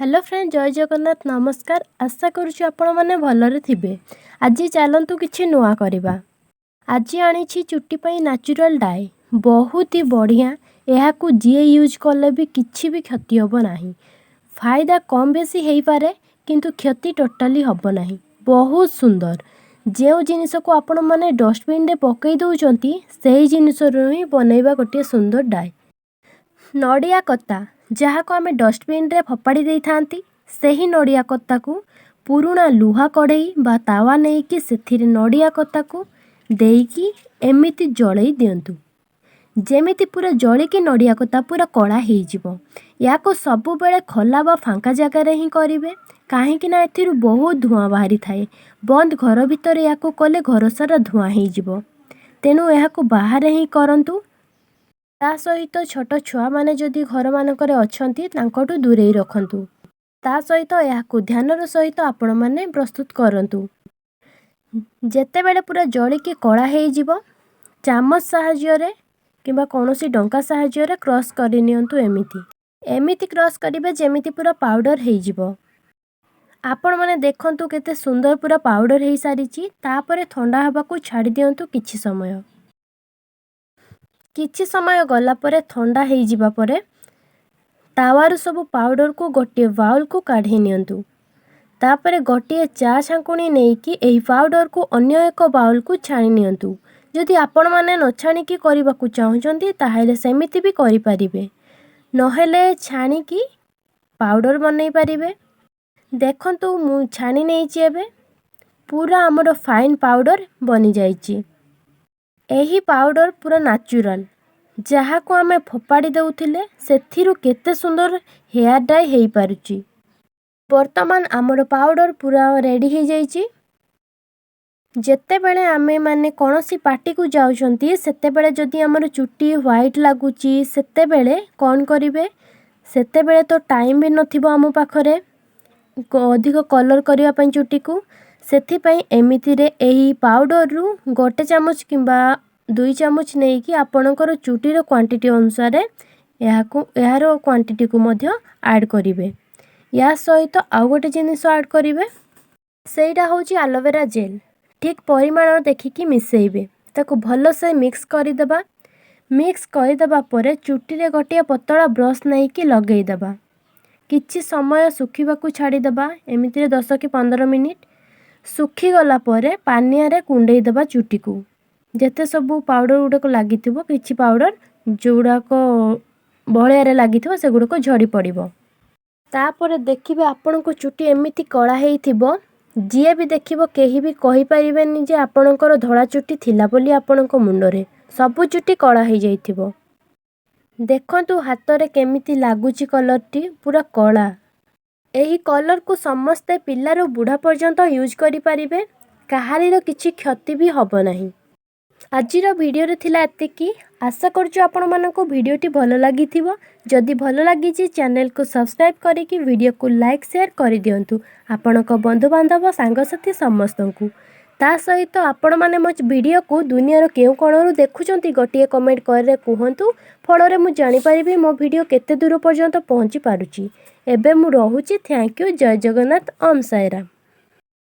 Hello friend, ଜୟ ଜଗନ୍ନାଥ, ନମସ୍କାର। ଆଶା କରୁଛି ଆପଣମାନେ ଭଲରେ ଥିବେ। ଆଜି ଚାଲନ୍ତୁ କିଛି ନୂଆ କରିବା। ଆଜି ଆଣିଛି ଚୁଟି ପାଇଁ ନ୍ୟାଚୁରାଲ୍ ଡାଇ, ବହୁତ ହି ବଢ଼ିଆ। ଏହାକୁ ଯିଏ ୟୁଜ୍ କଲେ ବି କିଛି ବି କ୍ଷତି ହେବ ନାହିଁ। ଫାଇଦା କମ୍ ବେଶୀ ହେଇପାରେ, କିନ୍ତୁ କ୍ଷତି ଟୋଟାଲି ହେବ ନାହିଁ। ବହୁତ ସୁନ୍ଦର। ଯେଉଁ ଜିନିଷକୁ ଆପଣମାନେ ଡଷ୍ଟବିନ୍ରେ ପକାଇ ଦେଉଛନ୍ତି, ସେହି ଜିନିଷରୁ ହିଁ ବନେଇବା ଗୋଟିଏ ସୁନ୍ଦର ଡାଇ। ନଡ଼ିଆ କତା, ଯାହାକୁ ଆମେ ଡଷ୍ଟବିନ୍ରେ ଫୋପାଡ଼ି ଦେଇଥାନ୍ତି, ସେହି ନଡ଼ିଆ କତାକୁ ପୁରୁଣା ଲୁହା କଢ଼େଇ ବା ତାୱା ନେଇକି ସେଥିରେ ନଡ଼ିଆ କତାକୁ ଦେଇକି ଏମିତି ଜଳେଇ ଦିଅନ୍ତୁ, ଯେମିତି ପୁରା ଜଳିକି ନଡ଼ିଆ କତା ପୁରା କଳା ହେଇଯିବ। ଏହାକୁ ସବୁବେଳେ ଖୋଲା ବା ଫାଙ୍କା ଜାଗାରେ ହିଁ କରିବେ, କାହିଁକି ନା ଏଥିରୁ ବହୁତ ଧୂଆଁ ବାହାରିଥାଏ। ବନ୍ଦ ଘର ଭିତରେ ଏହାକୁ କଲେ ଘର ସାରା ଧୂଆଁ ହେଇଯିବ। ତେଣୁ ଏହାକୁ ବାହାରେ ହିଁ କରନ୍ତୁ। ତା ସହିତ ଛୋଟ ଛୁଆମାନେ ଯଦି ଘରମାନଙ୍କରେ ଅଛନ୍ତି, ତାଙ୍କଠୁ ଦୂରେଇ ରଖନ୍ତୁ। ତା ସହିତ ଏହାକୁ ଧ୍ୟାନର ସହିତ ଆପଣମାନେ ପ୍ରସ୍ତୁତ କରନ୍ତୁ। ଯେତେବେଳେ ପୁରା ଜଳିକି କଳା ହେଇଯିବ, ଚାମଚ ସାହାଯ୍ୟରେ କିମ୍ବା କୌଣସି ଡଙ୍କା ସାହାଯ୍ୟରେ କ୍ରସ୍ କରିନିଅନ୍ତୁ। ଏମିତି ଏମିତି କ୍ରସ୍ କରିବେ, ଯେମିତି ପୁରା ପାଉଡ଼ର ହେଇଯିବ। ଆପଣମାନେ ଦେଖନ୍ତୁ, କେତେ ସୁନ୍ଦର ପୁରା ପାଉଡ଼ର ହେଇସାରିଛି। ତାପରେ ଥଣ୍ଡା ହେବାକୁ ଛାଡ଼ି ଦିଅନ୍ତୁ କିଛି ସମୟ। କିଛି ସମୟ ଗଲା ପରେ, ଥଣ୍ଡା ହେଇଯିବା ପରେ, ତାୱାରୁ ସବୁ ପାଉଡ଼ରକୁ ଗୋଟିଏ ବାଉଲକୁ କାଢ଼ି ନିଅନ୍ତୁ। ତାପରେ ଗୋଟିଏ ଚା ଛାଙ୍କୁଣି ନେଇକି ଏହି ପାଉଡ଼ରକୁ ଅନ୍ୟ ଏକ ବାଉଲକୁ ଛାଣି ନିଅନ୍ତୁ। ଯଦି ଆପଣମାନେ ନ ଛାଣିକି କରିବାକୁ ଚାହୁଁଛନ୍ତି, ତାହେଲେ ସେମିତି ବି କରିପାରିବେ, ନହେଲେ ଛାଣିକି ପାଉଡ଼ର ବନେଇ ପାରିବେ। ଦେଖନ୍ତୁ, ମୁଁ ଛାଣି ନେଇଛି। ଏବେ ପୁରା ଆମର ଫାଇନ୍ ପାଉଡ଼ର ବନିଯାଇଛି। ଏହି ପାଉଡ଼ର ପୁରା ନ୍ୟାଚୁରାଲ୍। ଯାହାକୁ ଆମେ ଫୋପାଡ଼ି ଦେଉଥିଲେ, ସେଥିରୁ କେତେ ସୁନ୍ଦର ହେୟାର୍ ଡାଇ ହେଇପାରୁଛି। ବର୍ତ୍ତମାନ ଆମର ପାଉଡ଼ର ପୁରା ରେଡ଼ି ହେଇଯାଇଛି। ଯେତେବେଳେ ଆମେମାନେ କୌଣସି ପାର୍ଟିକୁ ଯାଉଛନ୍ତି, ସେତେବେଳେ ଯଦି ଆମର ଚୁଟି ହ୍ୱାଇଟ୍ ଲାଗୁଛି, ସେତେବେଳେ କ'ଣ କରିବେ? ସେତେବେଳେ ତ ଟାଇମ୍ ବି ନଥିବ ଆମ ପାଖରେ ଅଧିକ କଲର୍ କରିବା ପାଇଁ ଚୁଟିକୁ। ସେଥିପାଇଁ ଏମିତିରେ ଏହି ପାଉଡ଼ରରୁ 1 ଚାମଚ କିମ୍ବା 2 ଚାମଚ ନେଇକି ଆପଣଙ୍କର ଚୁଟିର କ୍ୱାଣ୍ଟିଟି ଅନୁସାରେ ଏହାକୁ, ଏହାର କ୍ୱାଣ୍ଟିଟିକୁ ମଧ୍ୟ ଆଡ଼୍ କରିବେ। ୟା ସହିତ ଆଉ ଗୋଟେ ଜିନିଷ ଆଡ଼୍ କରିବେ, ସେଇଟା ହେଉଛି ଆଲୋଭେରା ଜେଲ୍। ଠିକ୍ ପରିମାଣ ଦେଖିକି ମିଶାଇବେ। ତାକୁ ଭଲସେ ମିକ୍ସ କରିଦେବା। ମିକ୍ସ କରିଦେବା ପରେ ଚୁଟିରେ ଗୋଟିଏ ପତଳା ବ୍ରସ୍ ନେଇକି ଲଗେଇଦେବା। କିଛି ସମୟ ଶୁଖିବାକୁ ଛାଡ଼ିଦେବା। ଏମିତିରେ 10 କି 15 ମିନିଟ୍ ଶୁଖିଗଲା ପରେ ପାନିଆରେ କୁଣ୍ଡେଇ ଦେବା ଚୁଟିକୁ। ଯେତେ ସବୁ ପାଉଡ଼ର ଗୁଡ଼ିକ ଲାଗିଥିବ, କିଛି ପାଉଡ଼ର ଯେଉଁଗୁଡ଼ାକ ବଳିଆରେ ଲାଗିଥିବ, ସେଗୁଡ଼ିକ ଝଡ଼ି ପଡ଼ିବ। ତାପରେ ଦେଖିବେ, ଆପଣଙ୍କ ଚୁଟି ଏମିତି କଳା ହେଇଥିବ, ଯିଏ ବି ଦେଖିବ କେହି ବି କହିପାରିବେନି ଯେ ଆପଣଙ୍କର ଧଳା ଚୁଟି ଥିଲା ବୋଲି। ଆପଣଙ୍କ ମୁଣ୍ଡରେ ସବୁ ଚୁଟି କଳା ହେଇଯାଇଥିବ। ଦେଖନ୍ତୁ, ହାତରେ କେମିତି ଲାଗୁଛି କଲର୍ଟି, ପୁରା କଳା। ଏହି କଲର୍କୁ ସମସ୍ତେ, ପିଲାରୁ ବୁଢ଼ା ପର୍ଯ୍ୟନ୍ତ ୟୁଜ୍ କରିପାରିବେ। କାହାରିର କିଛି କ୍ଷତି ବି ହେବ ନାହିଁ। ଆଜିର ଭିଡ଼ିଓରେ ଥିଲା ଏତିକି। ଆଶା କରୁଛୁ ଆପଣମାନଙ୍କୁ ଭିଡ଼ିଓଟି ଭଲ ଲାଗିଥିବ। ଯଦି ଭଲ ଲାଗିଛି, ଚ୍ୟାନେଲକୁ ସବସ୍କ୍ରାଇବ୍ କରିକି ଭିଡ଼ିଓକୁ ଲାଇକ୍, ସେୟାର କରିଦିଅନ୍ତୁ ଆପଣଙ୍କ ବନ୍ଧୁବାନ୍ଧବ, ସାଙ୍ଗସାଥି ସମସ୍ତଙ୍କୁ। ତା ସହିତ ଆପଣମାନେ ମୋ ଭିଡ଼ିଓକୁ ଦୁନିଆର କେଉଁ କୋଣରୁ ଦେଖୁଛନ୍ତି, ଗୋଟିଏ କମେଣ୍ଟ କରି କୁହନ୍ତୁ। ଫଳରେ ମୁଁ ଜାଣିପାରିବି ମୋ ଭିଡ଼ିଓ କେତେ ଦୂର ପର୍ଯ୍ୟନ୍ତ ପହଞ୍ଚି ପାରୁଛି। ଏବେ ମୁଁ ରହୁଛି। Thank you. Jay Jagannath. Om Sai Ram.